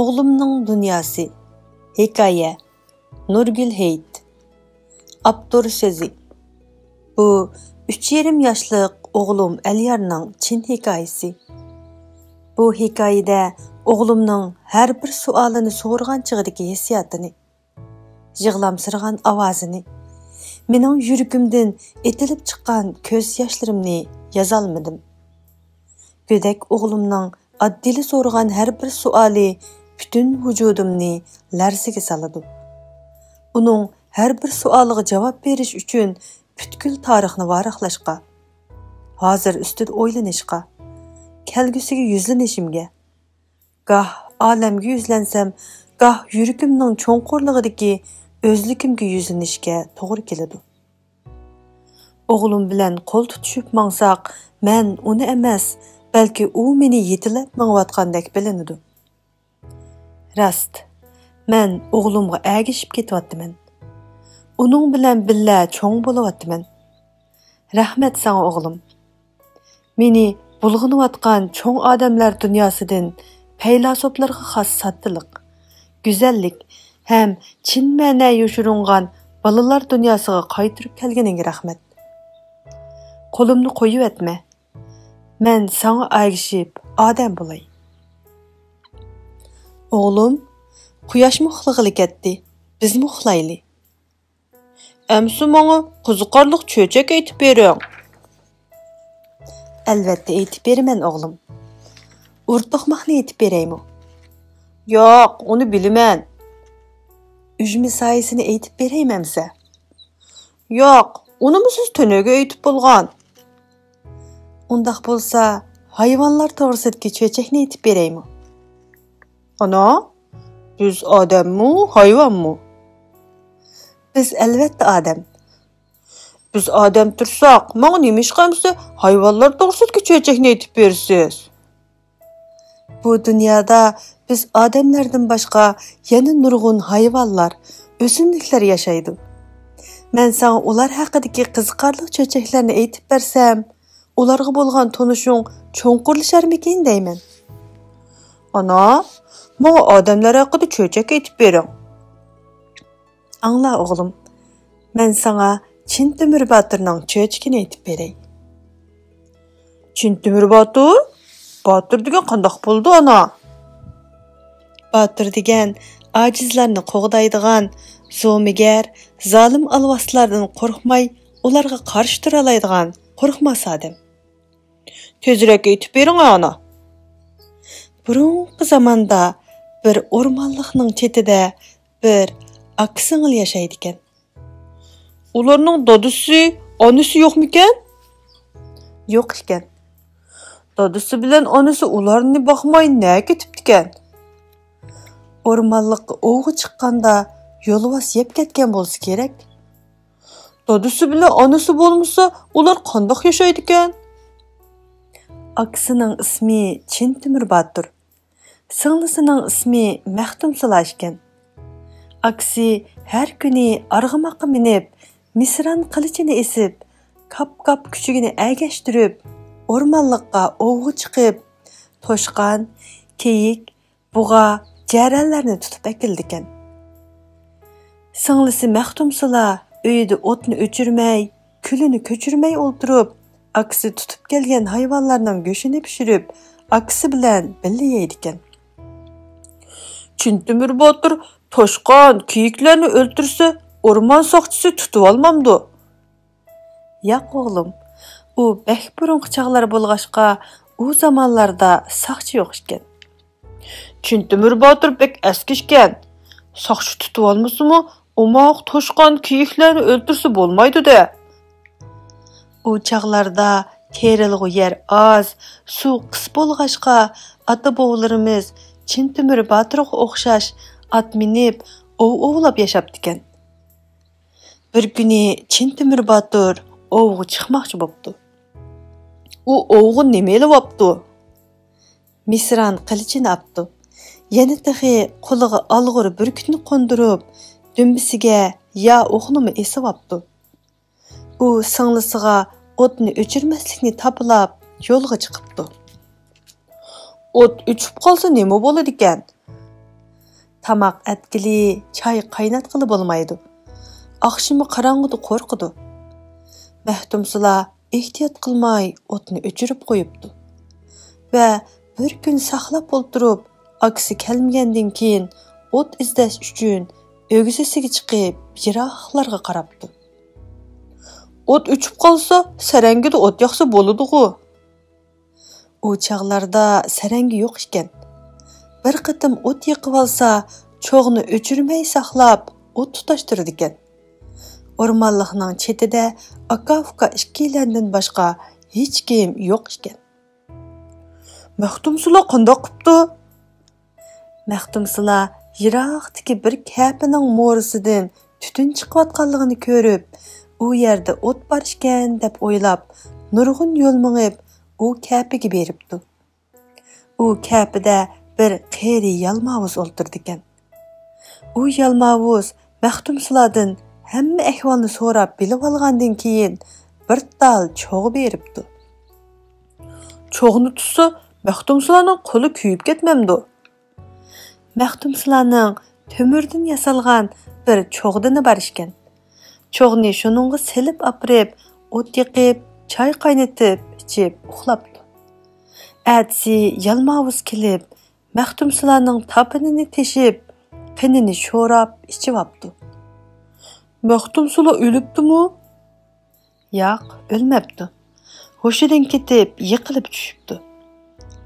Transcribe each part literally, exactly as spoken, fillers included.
ئوغلۇمنىڭ دۇنياسى. ھېكايە. نۇرگۈل ھېيت. ئاپتور سۆزى. بۇ ئۈچ يېرىم ياشلىق ئوغلۇم ئەليارنىڭ چىن ھېكايىسى. بۇ ھېكايىدە ئوغلۇمنىڭ ھەر بىر سوئالىنى سورىغان چېغىدىكى ھېسسىياتىنى، يىغلامسىرىغان ئاۋازىنى، مېنىڭ يۈرىكىمدىن ئېتىلىپ چىققان كۆز ياشلىرىمنى يازالمىدىم. گۆدەك ئوغلۇمنىڭ ئاددىيلا سورىغان ھەر بىر سوئالى پۈتۈن ۋۇجۇدۇمنى لەرزىگە سالىدۇ. ئۇنىڭ ھەر بىر سوئالىغا جاۋاب بېرىش ئۈچۈن پۈتكۈل تارىخنى ۋاراقلاشقا، ھازىر ئۈستىدە ئويلىنىشقا، كەلگۈسىگە يۈزلىنىشىمگە، گاھ ئالەمگە يۈزلەنسەم، گاھ يۈرىكىمنىڭ چوڭقۇرلۇقىدىكى ئۆزلۈكۈمگە يۈزلىنىشكە توغرا كېلىدۇ. ئوغلۇم بىلەن قول تۇتۇشۇپ ماڭساق، مەن ئۇنى ئەمەس، بەلكى ئۇ مېنى يېتىلەپ مېڭىۋاتقاندەك بىلىنىدۇ. راست، مەن ئوغلۇمغا ئەگىشىپ كېتىۋاتىمەن. ئۇنىڭ بىلەن بىللە چوڭ بولۇۋاتىمەن. رەھمەت ساڭا، ئوغلۇم. مېنى بۇلغىنىۋاتقان چوڭ ئادەملەر دۇنياسىدىن پەيلاسوپلارغا خاس ساددىلىق، گۈزەللىك ھەم چىن مەنە يوشۇرۇنغان بالىلار دۇنياسىغا قايتۇرۇپ كەلگىنىڭگە رەھمەت. قولۇمنى قويۇۋەتمە. مەن ساڭا ئەگىشىپ ئادەم بولاي. ئوغلۇم، قۇياشمۇ ئۇخلىغىلى كەتتى، بىزمۇ ئۇخلايلى. ئەمسە ماڭا قىزىقارلىق چۆچەك ئېيتىپ بېرىڭ. ئەلۋەتتە ئېيتىپ بېرىمەن، ئوغلۇم. ئۇرۇق توقماقنى ئېيتىپ بېرەيمۇ؟ ياق، ئۇنى بىلىمەن. ئۈجمە سايىسىنى ئېيتىپ بېرەيمۇ ئەمسە؟ ياق، ئۇنىمۇ سىز تۈنۈگۈن ئېيتىپ بولغان. ئۇنداق بولسا، ھايۋانلار توغرىسىدىكى چۆچەكنى ئېيتىپ بېرەيمۇ؟ ئانا، بىز ئادەممۇ، ھايۋانمۇ؟ بىز ئەلۋەتتە ئادەم. بىز ئادەم تۇرساق، ماڭا نېمىشقا ئەمسە ھايۋانلار توغرىسىدىكى چۆچەكنى ئېيتىپ بېرىسىز؟ بۇ دۇنيادا بىز ئادەملەردىن باشقا يەنە نۇرغۇن ھايۋانلار، ئۆسۈملۈكلەر ياشايدۇ. مەن ساڭا ئۇلار ھەققىدىكى قىزىقارلىق چۆچەكلەرنى ئېيتىپ بەرسەم، ئۇلارغا بولغان تونۇشۇڭ چوڭقۇرلىشارمىكىن دەيمەن. ئانا، ماڭا ئادەملەر ھەققىدە چۆچەك ئېيتىپ بېرىڭ. ئاڭلا، ئوغلۇم، مەن ساڭا چىن تۆمۈر باتۇرنىڭ چۆچىكىنى ئېيتىپ بېرەي. چىن تۆمۈر باتۇر؟ باتۇر دېگەن قانداق بولىدۇ، ئانا؟ باتۇر دېگەن ئاجىزلارنى قوغدايدىغان، زومىگەر، زالىم ئالۋاستىلاردىن قورقماي، ئۇلارغا قارشى تۇرالايدىغان قورقماس ئادەم. تېزرەك ئېيتىپ بېرىڭ، ئانا. بۇرۇنقى زاماندا بىر ئورمانلىقنىڭ چېتىدە بىر ئاكا سىڭىل ياشايدىكەن. ئۇلارنىڭ دادىسى، ئانىسى يوقمىكەن؟ يوق ئىكەن. دادىسى بىلەن ئانىسى ئۇلارنى باقماي نەگە كېتىپتىكەن؟ ئورمانلىققا ئوۋغا چىققاندا يولۋاس يەپ كەتكەن بولسا كېرەك. دادىسى بىلەن ئانىسى بولمىسا، ئۇلار قانداق ياشايدىكەن؟ ئاكىسىنىڭ ئىسمى چىن تۆمۈر باتۇر. سىڭلىسىنىڭ ئىسمى مەختۇمسۇلا ئىكەن. ئاكىسى ھەر كۈنى ئارغىماققا مىنىپ، مىسران قىلىچىنى ئېسىپ، كاپ-كاپ كۈچۈكىنى ئەگەشتۈرۈپ، ئورمانلىققا ئوۋغا چىقىپ، توشقان، كېيىك، بۇغا، جەرەنلەرنى تۇتۇپ ئەكېلىدىكەن. سىڭلىسى مەختۇمسۇلا ئۆيىدە ئوتنى ئۆچۈرمەي، كۈلىنى كۆچۈرمەي ئولتۇرۇپ، ئاكىسى تۇتۇپ كەلگەن ھايۋانلارنىڭ گۆشىنى پىشۇرۇپ، ئاكىسى بىلەن بىللە يەيدىكەن. چىن تۆمۈر باتۇر توشقان، كېيىكلەرنى ئۆلتۈرسە، ئورمان ساقچىسى تۇتۇۋالمامدۇ؟ ياق، ئوغلۇم، ئۇ بەك بۇرۇنقى چاغلار بولغاچقا، ئۇ زامانلاردا ساقچى يوق ئىكەن. چىن تۆمۈر باتۇر بەك ئەسكى ئىكەن. ساقچى تۇتۇۋالمىسىمۇ، ئوماق توشقان كېيىكلەرنى ئۆلتۈرسە بولمايدۇ-دە. ئۇ چاغلاردا تېرىلغۇ يەر ئاز، سۇ قىس بولغاچقا، ئاتا-بوۋىلىرىمىز چىن تۆمۈر باتۇرغا ئوخشاش ئات مىنىپ، ئوۋ ئوۋلاپ ياشاپتىكەن. بىر كۈنى چىن تۆمۈر باتۇر ئوۋغا چىقماقچى بوپتۇ. ئۇ ئوۋغا نېمە ئېلىۋاپتۇ؟ مىسران قىلىچىنى ئاپتۇ. يەنە تېخى قولىغا ئالغۇر بۈركۈتنى قوندۇرۇپ، دۈمبىسىگە يا ئوقنىمۇ ئېسىۋاپتۇ. ئۇ سىڭلىسىغا ئوتنى ئۆچۈرمەسلىكنى تاپىلاپ، يولغا چىقىپتۇ. ئوت ئۆچۈپ قالسا نېمە بولىدىكەن؟ تاماق ئەتكىلى، چاي قايناتقىلى بولمايدۇ. ئاخشىمى قاراڭغۇدا قورقىدۇ. مەختۇمسۇلا ئېھتىيات قىلماي ئوتنى ئۆچۈرۈپ قويۇپتۇ. ۋە بىر كۈن ساقلاپ ئولتۇرۇپ، ئاكىسى كەلمىگەندىن كېيىن ئوت ئىزدەش ئۈچۈن ئۆگزىسىگە چىقىپ، يىراقلارغا قاراپتۇ. ئوت ئۆچۈپ قالسا، سەرەڭگىدە ئوت ياقسا بولىدىغۇ. ئۇ چاغلاردا سەرەڭگە يوق ئىكەن. بىر قېتىم ئوت يېقىۋالسا، چوغنى ئۆچۈرمەي ساقلاپ، ئوت تۇتاشتۇرىدىكەن. ئورمانلىقنىڭ چېتىدە ئاكا-ئۇكا ئىككىيلەندىن باشقا ھېچكىم يوق ئىكەن. مەختۇمسۇلا قانداق قىپتۇ؟ مەختۇمسۇلا يىراقتىكى بىر كەپىنىڭ مورىسىدىن تۈتۈن چىقىۋاتقانلىقىنى كۆرۈپ، ئۇ يەردە ئوت بار ئىكەن دەپ ئويلاپ، نۇرغۇن يول مېڭىپ، ئۇ كەپىگە بېرىپتۇ. ئۇ كەپىدە بىر قېرى يالماۋۇز ئولتۇرىدىكەن. ئۇ يالماۋۇز مەختۇمسۇلادىن ھەممە ئەھۋالنى سوراپ بىلىۋالغاندىن كېيىن، بىر تال چوغ بېرىپتۇ. چوغنى تۇتسا، مەختۇمسۇلانىڭ قولى كۆيۈپ كەتمەمدۇ؟ مەختۇمسۇلانىڭ تۆمۈردىن ياسالغان بىر چوغدىنى بار ئىكەن. چوغنى شۇنىڭغا سېلىپ ئاپىرىپ، ئوت يېقىپ، چاي قاينىتىپ، ئىچىپ ئۇخلاپتۇ. ئەتىسى يالماۋۇز كېلىپ، مەختۇمسۇلانىڭ تاپىنىنى تېشىپ، قېنىنى شوراپ ئىچىۋاپتۇ. مەختۇمسۇلا ئۆلۈپتۇمۇ؟ ياق، ئۆلمەپتۇ. ھوشىدىن كېتىپ، يىقىلىپ چۈشۈپتۇ.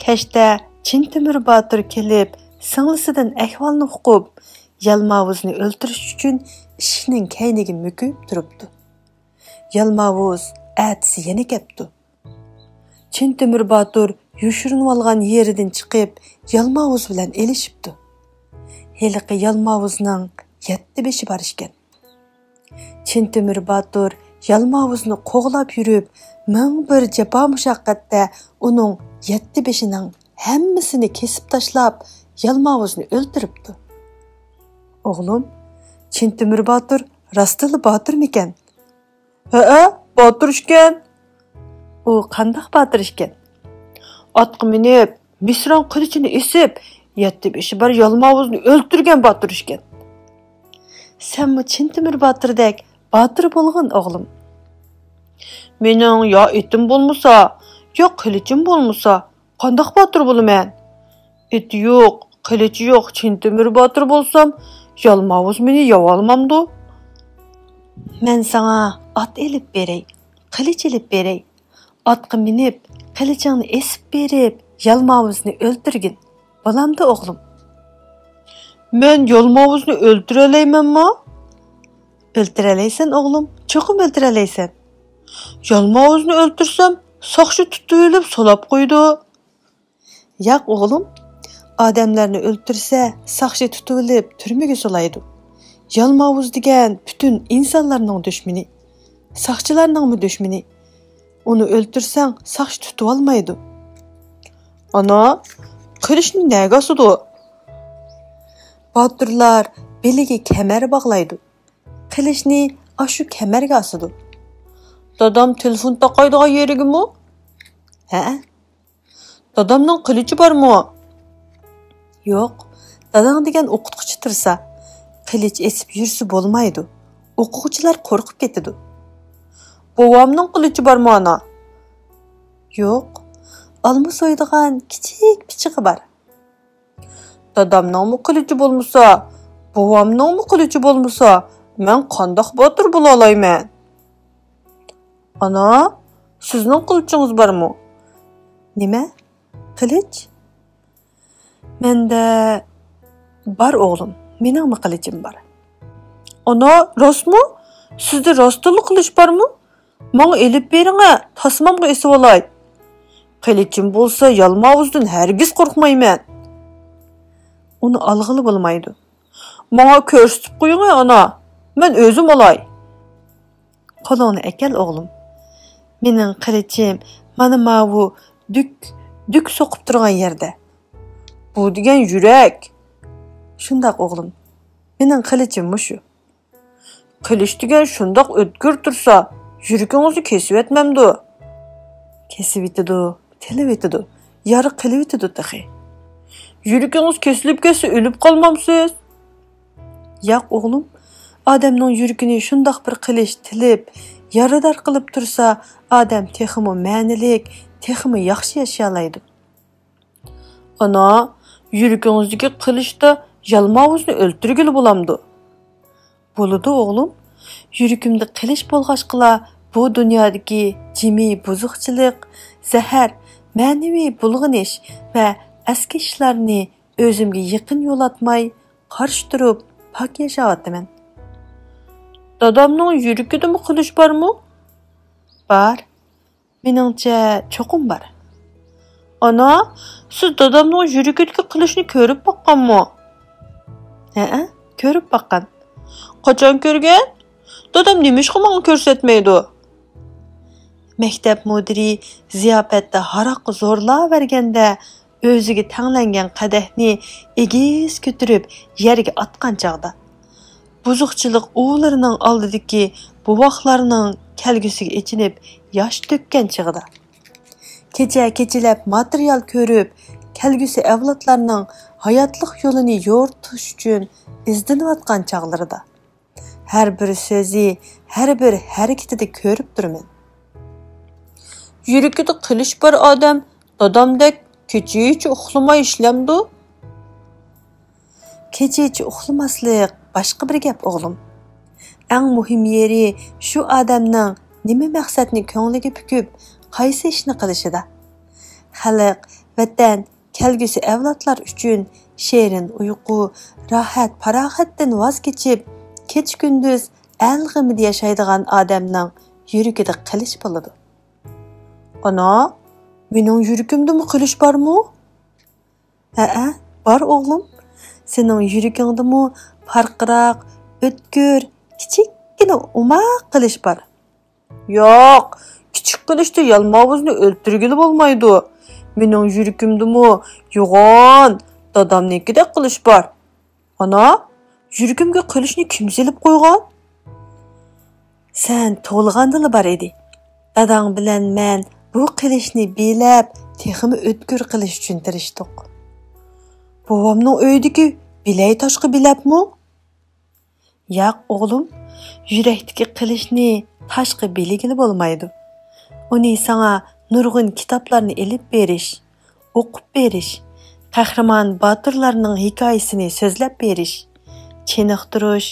كەچتە چىن تۆمۈر باتۇر كېلىپ، سىڭلىسىدىن ئەھۋالنى ئۇقۇپ، يالماۋۇزنى ئۆلتۈرۈش ئۈچۈن ئىشىكنىڭ كەينىگە مۆكۈپ تۇرۇپتۇ. يالماۋۇز ئەتىسى يەنە كەپتۇ. چىن تۆمۈر باتۇر يوشۇرۇنۇۋالغان يېرىدىن چىقىپ، يالماۋۇز بىلەن ئېلىشىپتۇ. ھېلىقى يالماۋۇزنىڭ يەتتە بېشى بار ئىكەن. چىن تۆمۈر باتۇر يالماۋۇزنى قوغلاپ يۈرۈپ، مىڭ بىر جاپا-مۇشەققەتتە ئۇنىڭ يەتتە بېشىنىڭ ھەممىسىنى كېسىپ تاشلاپ، يالماۋۇزنى ئۆلتۈرۈپتۇ. ئوغلۇم، چىن تۆمۈر باتۇر راستتىنلا باتۇرمىكەن؟ ھەئە، باتۇر ئىكەن. ئۇ قانداق باتۇر ئىكەن؟ ئاتقا مىنىپ، مىسران قىلىچىنى ئېسىپ، يەتتە بېشى بار يالماۋۇزنى ئۆلتۈرگەن باتۇر ئىكەن. سەنمۇ چىن تۆمۈر باتۇردەك باتۇر بولغىن، ئوغلۇم. مېنىڭ يا ئېتىم بولمىسا، يا قىلىچىم بولمىسا، قانداق باتۇر بولىمەن؟ ئېتى يوق، قىلىچى يوق چىن تۆمۈر باتۇر بولسام، يالماۋۇز مېنى يەۋالمامدۇ؟ مەن ساڭا ئات ئېلىپ بېرەي، قىلىچ ئېلىپ بېرەي. ئاتقا مىنىپ، قىلىچىڭنى ئېسىپ بېرىپ، يالماۋۇزنى ئۆلتۈرگىن. بولامدۇ، ئوغلۇم؟ مەن يالماۋۇزنى ئۆلتۈرەلەيمەنمۇ؟ ئۆلتۈرەلەيسەن، ئوغلۇم، چوقۇم ئۆلتۈرەلەيسەن. يالماۋۇزنى ئۆلتۈرسەم، ساقچى تۇتۇۋېلىپ سولاپ قويىدۇ. ياق، ئوغلۇم، ئادەملەرنى ئۆلتۈرسە، ساقچى تۇتۇۋېلىپ تۈرمىگە سولايدۇ. يالماۋۇز دېگەن پۈتۈن ئىنسانلارنىڭ دۈشمىنى، ساقچىلارنىڭمۇ دۈشمىنى. ئۇنى ئۆلتۈرسەڭ، ساقچى تۇتۇۋالمايدۇ. ئانا، قىلىچنى نەگە ئاسىدۇ؟ باتۇرلار بېلىگە كەمەر باغلايدۇ. قىلىچنى ئاشۇ كەمەرگە ئاسىدۇ. دادام تېلېفون تاقايدىغان يېرىگىمۇ؟ ھەئە. دادامنىڭ قىلىچى بارمۇ؟ يوق، داداڭ دېگەن ئوقۇتقۇچى تۇرسا، قىلىچ ئېسىپ يۈرسە بولمايدۇ. ئوقۇغۇچىلار قورقۇپ كېتىدۇ. بوۋامنىڭ قىلىچى بارمۇ، ئانا؟ يوق، ئالما سويىدىغان كىچىك پىچىقى بار. دادامنىڭمۇ قىلىچى بولمىسا، بوۋامنىڭمۇ قىلىچى بولمىسا، مەن قانداق باتۇر بولالايمەن؟ ئانا، سىزنىڭ قىلىچىڭىز بارمۇ؟ نېمە؟ قىلىچ؟ مەندە بار، ئوغلۇم، مېنىڭمۇ قىلىچىم بار. ئانا، راستمۇ؟ سىزدە راستتىنلا قىلىچ بارمۇ؟ ماڭا ئېلىپ بېرىڭە، تاسمامغا ئېسىۋالاي. قىلىچىم بولسا، يالماۋۇزدىن ھەرگىز قورقمايمەن. ئۇنى ئالغىلى بولمايدۇ. ماڭا كۆرسىتىپ قويۇڭە، ئانا، مەن ئۆزۈم ئالاي. قولۇڭنى ئەكەل، ئوغلۇم. مېنىڭ قىلىچىم مانا ماۋۇ دۈك، دۈك سوقۇپ تۇرغان يەردە. بۇ دېگەن يۈرەك. شۇنداق، ئوغلۇم. مېنىڭ قىلىچىم مۇشۇ. قىلىچ دېگەن شۇنداق ئۆتكۈر تۇرسا، يۈرىكىڭىزنى كېسىۋەتمەمدۇ؟ كېسىۋېتىدۇ، تىلىۋېتىدۇ، يارا قىلىۋېتىدۇ تېخى. يۈرىكىڭىز كېسىلىپ كەتسە، ئۆلۈپ قالمامسىز؟ ياق، ئوغلۇم، ئادەمنىڭ يۈرىكىنى شۇنداق بىر قىلىچ تىلىپ، يارىدار قىلىپ تۇرسا، ئادەم تېخىمۇ مەنىلىك، تېخىمۇ ياخشى ياشىيالايدۇ. ئانا، يۈرىكىڭىزدىكى قىلىچتا يالماۋۇزنى ئۆلتۈرگىلى بولامدۇ؟ بولىدۇ، ئوغلۇم. يۈرىكىمدە قىلىچ بولغاچقىلا، بۇ دۇنيادىكى جىمى بۇزۇقچىلىق، زەھەر، مەنىۋى بۇلغىنىش ۋە ئەسكى ئىشلارنى ئۆزۈمگە يېقىن يولاتماي، قارشى تۇرۇپ، پاك ياشاۋاتىمەن. دادامنىڭ يۈرىكىدىمۇ قىلىچ بارمۇ؟ بار. مېنىڭچە، چوقۇم بار. ئانا، سىز دادامنىڭ يۈرىكىدىكى قىلىچنى كۆرۈپ باققانمۇ؟ ھەئە، كۆرۈپ باققان. قاچان كۆرگەن؟ دادام نېمىشقا ماڭا كۆرسەتمەيدۇ؟ مەكتەپ مۇدىرى زىياپەتتە ھاراققا زورلاۋەرگەندە، ئۆزىگە تەڭلەنگەن قەدەھنى ئېگىز كۆتۈرۈپ يەرگە ئاتقان چاغدا، بۇزۇقچىلىق ئۇۋىلىرىنىڭ ئالدىدىكى بوۋاقلارنىڭ كەلگۈسىگە ئېچىنىپ ياش تۆككەن چېغىدا، كېچە-كېچىلەپ ماتېرىيال كۆرۈپ، كەلگۈسى ئەۋلادلارنىڭ ھاياتلىق يولىنى يورۇتۇش ئۈچۈن ئىزدىنىۋاتقان چاغلىرىدا، ھەر بىر سۆزى، ھەر بىر ھەرىكىتىدە كۆرۈپ تۇرىمەن. يۈرىكىدە قىلىچ بار ئادەم دادامدەك كېچىچە ئۇخلىماي ئىشلەمدۇ؟ كېچىچە ئۇخلىماسلىق باشقا بىر گەپ، ئوغلۇم. ئەڭ مۇھىم يېرى شۇ ئادەمنىڭ نېمە مەقسەتنى كۆڭلىگە پۈكۈپ، قايسى ئىشنى قىلىشىدا. خەلق، ۋەتەن، كەلگۈسى ئەۋلادلار ئۈچۈن شېرىن ئۇيقۇ، راھەت، پاراغەتتىن ۋاز كېچىپ، كېچە-كۈندۈز ئەل غېمىدە ياشايدىغان ئادەمنىڭ يۈرىكىدە قىلىچ بولىدۇ. ئانا، مېنىڭ يۈرىكىمدىمۇ قىلىچ بارمۇ؟ ھەئە، بار ئوغلۇم. سېنىڭ يۈرىكىڭدىمۇ پارقىراق، ئۆتكۈر، كىچىككىنە ئوماق قىلىچ بار. ياق، كىچىك قىلىچتا يالماۋۇزنى ئۆلتۈرگىلى بولمايدۇ. مېنىڭ يۈرىكىمدىمۇ يوغان، دادامنىڭكىدەك قىلىچ بار. ئانا، يۈرىكىمگە قىلىچنى كىم سېلىپ قويغان؟ سەن تۇغۇلغاندىلا بار ئىدى. داداڭ بىلەن مەن بۇ قىلىچنى بىلەپ، تېخىمۇ ئۆتكۈر قىلىش ئۈچۈن تىرىشتۇق. بوۋامنىڭ ئۆيىدىكى بىلەي تاشقا بىلەپمۇ؟ ياق، ئوغلۇم، يۈرەكتىكى قىلىچنى تاشقا بىلىگىلى بولمايدۇ. ئۇنى ساڭا نۇرغۇن كىتابلارنى ئېلىپ بېرىش، ئوقۇپ بېرىش، قەھرىمان باتۇرلارنىڭ ھېكايىسىنى سۆزلەپ بېرىش، چېنىقتۇرۇش،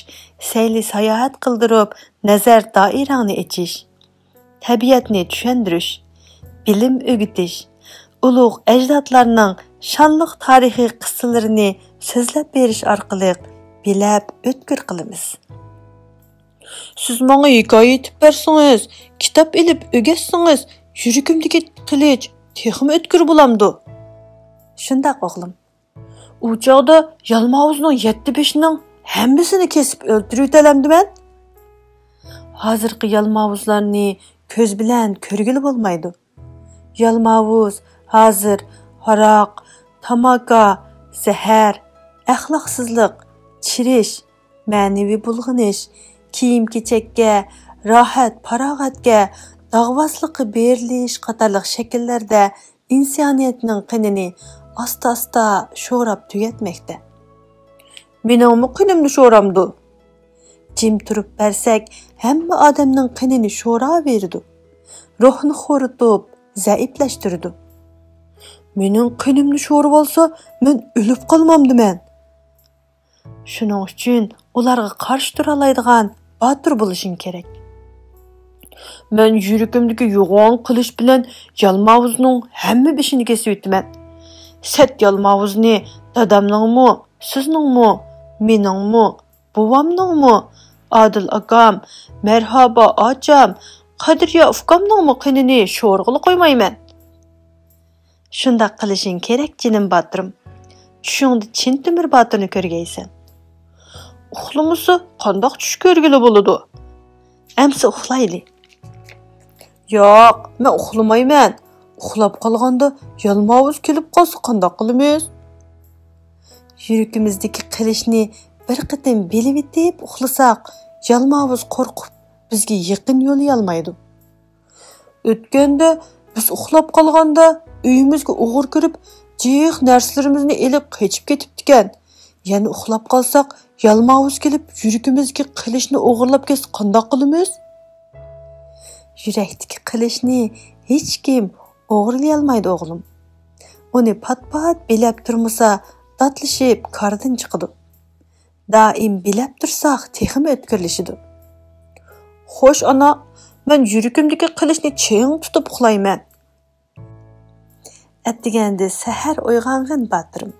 سەيلە ساياھەت قىلدۇرۇپ، نەزەر دائىرەڭنى ئېچىش، تەبىئەتنى چۈشەندۈرۈش، بىلىم ئۆگىتىش، ئۇلۇغ ئەجدادلارنىڭ شانلىق تارىخىي قىسسىلىرىنى سۆزلەپ بېرىش ئارقىلىق بىلەپ ئۆتكۈر قىلىمىز. سىز ماڭا ھېكايە ئېيتىپ بەرسىڭىز، كىتاب ئېلىپ ئۆگەتسىڭىز، يۈرىكىمدىكى قىلىچ تېخىمۇ ئۆتكۈر بولامدۇ؟ شۇنداق، ئوغلۇم. ئۇ چاغدا يالماۋۇزنىڭ يەتتە بېشىنىڭ ھەممىسىنى كېسىپ ئۆلتۈرۈۋېتەلەمدىمەن؟ ھازىرقى يالماۋۇزلارنى كۆز بىلەن كۆرگىلى بولمايدۇ. يالماۋۇز ھازىر ھاراق، تاماكا، زەھەر، ئەخلاقسىزلىق، چىرىش، مەنىۋى بۇلغىنىش، كىيىم-كېچەككە، راھەت-پاراغەتكە، داغۋاسلىققا بېرىلىش قاتارلىق شەكىللەردە ئىنسانىيەتنىڭ قېنىنى ئاستا-ئاستا شوراپ تۈگەتمەكتە. مېنىڭمۇ قېنىمنى شورامدۇ؟ جىم تۇرۇپ بەرسەك، ھەممە ئادەمنىڭ قېنىنى شوراۋېرىدۇ. روھنى خورىتىپ، زەئىپلەشتۈرىدۇ. مېنىڭ قېنىمنى شورىۋالسا، مەن ئۆلۈپ قالمامدىمەن؟ شۇنىڭ ئۈچۈن ئۇلارغا قارشى تۇرالايدىغان باتۇر بولۇشۇڭ كېرەك. مەن يۈرىكىمدىكى يوغان قىلىچ بىلەن يالماۋۇزنىڭ ھەممە بېشىنى كېسىۋېتىمەن. سەت يالماۋۇزنى دادامنىڭمۇ، سىزنىڭمۇ، مېنىڭمۇ، بوۋامنىڭمۇ، ئادىل ئاكام، مەرھابا ئاچام، قەدرىيا ئۇكامنىڭمۇ قېنىنى شورىغىلى قويمايمەن. شۇنداق قىلىشىڭ كېرەك، جېنىم باتۇرۇم. چۈشۈڭدە چىن تۆمۈر باتۇرنى كۆرگەيسەن. ئۇخلىمىسا، قانداق چۈش كۆرگىلى بولىدۇ؟ ئەمسە ئۇخلايلى. ياق، مەن ئۇخلىمايمەن. ئۇخلاپ قالغاندا يالماۋۇز كېلىپ قالسا قانداق قىلىمىز؟ يۈرىكىمىزدىكى قىلىچنى بىر قېتىم بىلىۋېتىپ ئۇخلىساق، يالماۋۇز قورقۇپ بىزگە يېقىن يولىيالمايدۇ. ئۆتكەندە بىز ئۇخلاپ قالغاندا ئۆيىمىزگە ئوغرى كىرىپ، جىق نەرسىلىرىمىزنى ئېلىپ قېچىپ كېتىپتىكەن. يەنە ئۇخلاپ قالساق، يالماۋۇز كېلىپ يۈرىكىمىزدىكى قىلىچنى ئوغرىلاپ كەتسە قانداق قىلىمىز؟ يۈرەكتىكى قىلىچنى ھېچكىم ئوغرىلىيالمايدۇ ئوغلۇم. ئۇنى پات-پات بىلەپ تۇرمىسا داتلىشىپ كاردىن چىقىدۇ. دائىم بىلەپ تۇرساق تېخىمۇ ئۆتكۈرلىشىدۇ. خوش ئانا، مەن يۈرىكىمدىكى قىلىچنى چىڭ تۇتۇپ ئۇخلايمەن. ئەتىگەندە سەھەر ئويغانغىن باتۇرۇم.